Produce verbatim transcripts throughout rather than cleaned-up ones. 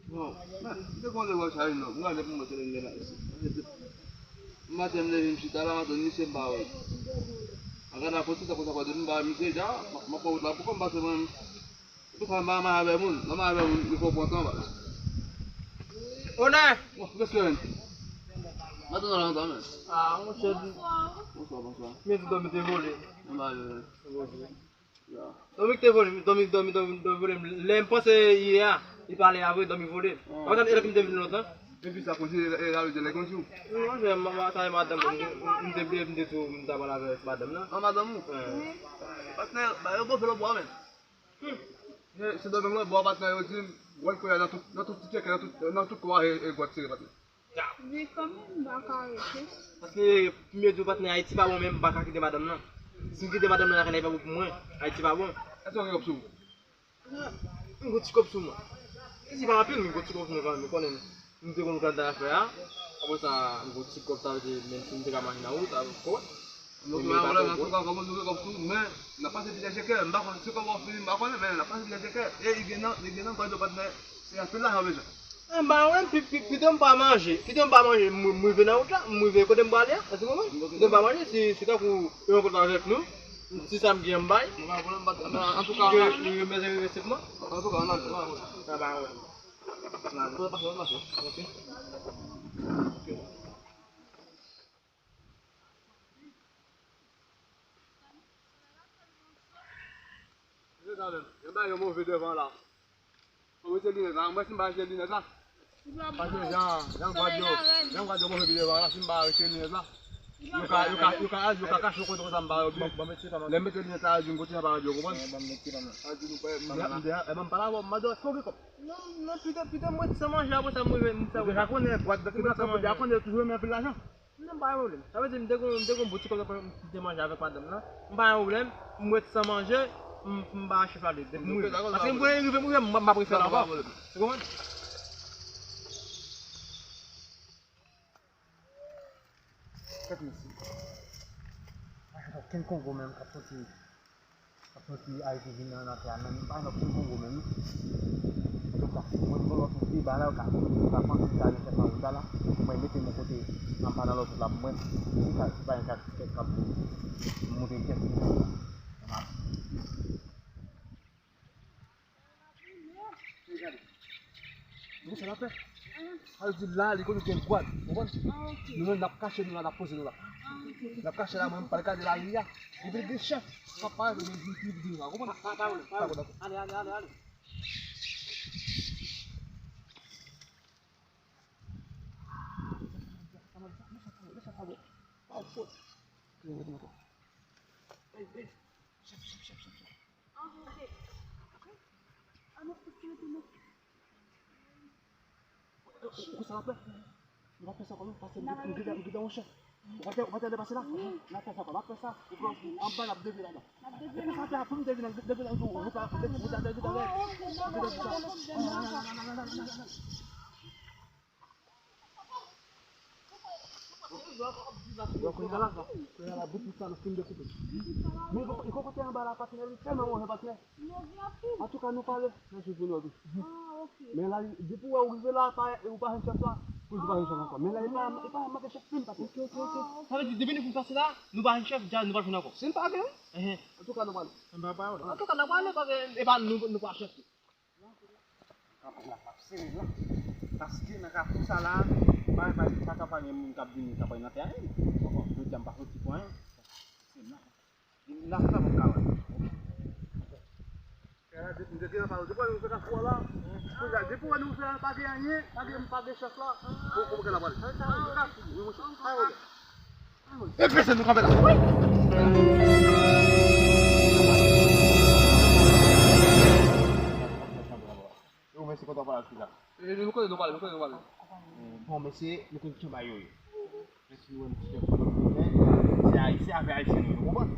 Bon, men, m te konn lè wè sa, non, m gade pou mwen te lè la isi. M maten, m leve, m chita la, m ap tann misye, m pa wè. M gade la poti, sa konsa, pa de m pa wè misye, ja, m ap pran wout la, poukò m pase mwen menm? Poukò m pa mache avè moun? Lè w mache avè moun, il fò w pran tan, baz. Onè! Bon, respè, men. M pa tann w lontan, men. Ah, monchè. Bonswa, bonswa. Men ti dòmi te vole. M pa wè. Dòmi ki te vole, dòmi, dòmi, dòmi, dòmi vole. Lè m panse yè a, li pale a vre, dòmi vole. Avan sa, e lè ki m te vin lontan. Epi sa konsi, e, e, la, e, lè konsi ou? Non, se ma, ma, sa e madanm, m, m, m te bliye, m te tou, m ta pale avèk madanm nan. An madanm ou? Wi. Patnè, ba yo gonfle lòt bò a, men. Hmm. Se, se dòmi lòt bò a, patnè, yo di m, gwòt kounye a nan tout, nan tout ti tchèkè, nan tout, nan tout kò a, e, e gwòt tire, patnè. Men kanmenm, m pa ka rete. Paske, premye di w patnè, Ayiti pa bon, men m pa ka kite madanm nan. Si m kite madanm nan lakay la, li pa bon pou mwen. Ayiti pa bon. Èske w gen kòb sou ou? M gon ti kòb sou mwen. Si pa anpil, men m gon ti kòb sou mwen kanmenm. Ou konnen, m te konn pran nan afè a. Apre sa, m gon ti kòb, sa vle di, menm si m te ka mache nan wout, a, ou konprann? Mwen pa gen pwoblèm, antouka, kòm nou gen kòb sou nou, men n ap pase pi lèje kè, m pa konn si kòman w fini, m pa konnen, men n ap pase pi lèje kè. E li gen nan, li gen nan gòj yo, patnè, se anpil lajan w bezwen. E m pa wè, pi, pi, pito m pa manje, pito m pa manje, m, m rive nan wout la, m rive kote m prale a, nan ti moman. Pito m pa manje, si, si tankou yo rankontre avèk nou, si sa m gen m bay. Mwen pa pwoblèm, patnè, men antouka, m, m, m, m, m, antouka, ann ale. Sa pa wè. Ann ale. Pase, pase. Ok. Se sa menm. Yo bay yon move devan la. Ou mete linèt la. Mwen si m pa mete linèt la. Paske jan, jan gwad yo, jan gwad yo move pi devan la, si m pa mete linèt la. Yo ka, yo ka, yo ka, yo ka kache kote konsa m pa wè yo byen. Lè m mete linèt la, yo di m kote sa pa wè yo, konprann? Yo di nou kwè, m, m, m, m, m pa la, m mande, èske w gen kòb? Non, non, pito, pito, m ret san manje, apre sa, m rive, m fè. Ou deja konnen, gwad, m ret san manje. Ou deja konnen, yo toujou renmen anpil lajan. Non, pa gen pwoblèm. Sa vle di, m te gon, m te gon bon ti kòb m te manje avèk madanm nan. M pa gen pwoblèm. M ret san manje, m, m ba chèf la de, de, m rive. Paske m konnen rive, m rive, m, m ap refè l ankò. Ou konprann? Tèt mesye. Pa gen okenn Kongo menm k ap soti. Ap soti Ayiti vin nan, nan tè a, men m pa nan okenn Kongo menm. Antouka, mwen gen lòt wout, e ba la yo ka, yo ka panse sa yo fè pa wout la la. Mwen mete mwen kote anba nan lòt wout la pou mwen. Si ka, si pa gen ka, kèk ka pou m monte kèk. Gade. Nou se lapè. Sa vle di la, li konn gen gwad. Ou konprann? Ah, ok. Nou menm, n ap kache nou la, n ap poze nou la. Ah, ok. N ap kache la, mwen, m pral gade lari a. Epi gen chèf k ap parèt, men li, li, li, li, ou konprann? Pa, pa, pa, pa, pa, pa, ale, ale, ale, ale. Hey, hey. Chèf, chèf, chèf, chèf. Ah, ok. Ou, ou, ou sa ap fè? Nou pa fè sa ankò non, paske m gen, m gen yon chèf. Ou pa te, ou pa te depase la? N ap fè sa ankò, n ap fè sa. Ou pran anba, n ap devye ladan. Epi sa fè pou m devye nan, devye nan tou. Ou pa, ou pa devye nan. Bon, kounye a la, kounye a la, bout sa nou fin dekoupe. Men li poko kote anba la, patnè, li tèlman move, patnè. Antouka, nou pale, mèsi pou nou tou. Men la, depi w wè ou rive la, pa, ou pa jwenn chèf la, pou di pa jwenn chèf ankò. Men la, e pa, e pa manke chèf fin, patnè. Ok, ok, ok. Sa vle di, depi nou fin pase la, nou pa jwenn chèf, dja nou pa jwenn ankò. Si n pa gen, antouka, nou pale. Antouka, nou pale, paske e pa nou, nou pa chèf. Kanpe la, m ap sere la. Paske nan kafou sa la, pa, pa, pa ka pa gen moun k ap vini, k ap nan tè a, wi. Bon, jodi a m pa soti pou anyen. Se m la. Vin la, sa m ka wè. Kè la, depi, depi nan palo, depi nou fè kafou a la. Depi wè nou fè, pa gen anyen, pa gen, pa gen chèf la. Bon, bon, kè la pale. Wi, monchè. Pa wè. E pèsonn nou kanpe la. Yo, men se kontan pale ak fi sa. E, nou konnen nou pale, nou konnen nou pale. Bon, mesye, nou konn kijan bagay yo ye. Men si nou wè m ti kè dominiken, se ayisyen avè ayisyen nou, nou konprann?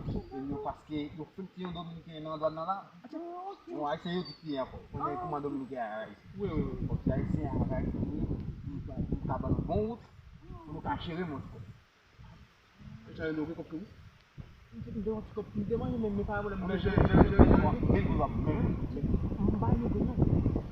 E nou, paske yo fin tiye yon dominiken nan dwàn nan la. Yon ayisyen yo di tiye ankò. Konnen kouman dominiken a ayisyen. Wi, wi, wi. Bon, se ayisyen avè ayisyen nou ye, nou ka, nou ka ban nou bon wout, pou nou ka jere moun. Sa yo gen kòb tou. M te, m te yon ti kòb, m te manje, men, men pa pwoblèm. Men, men, men, men, men, men, men, men, m pa yo gen non.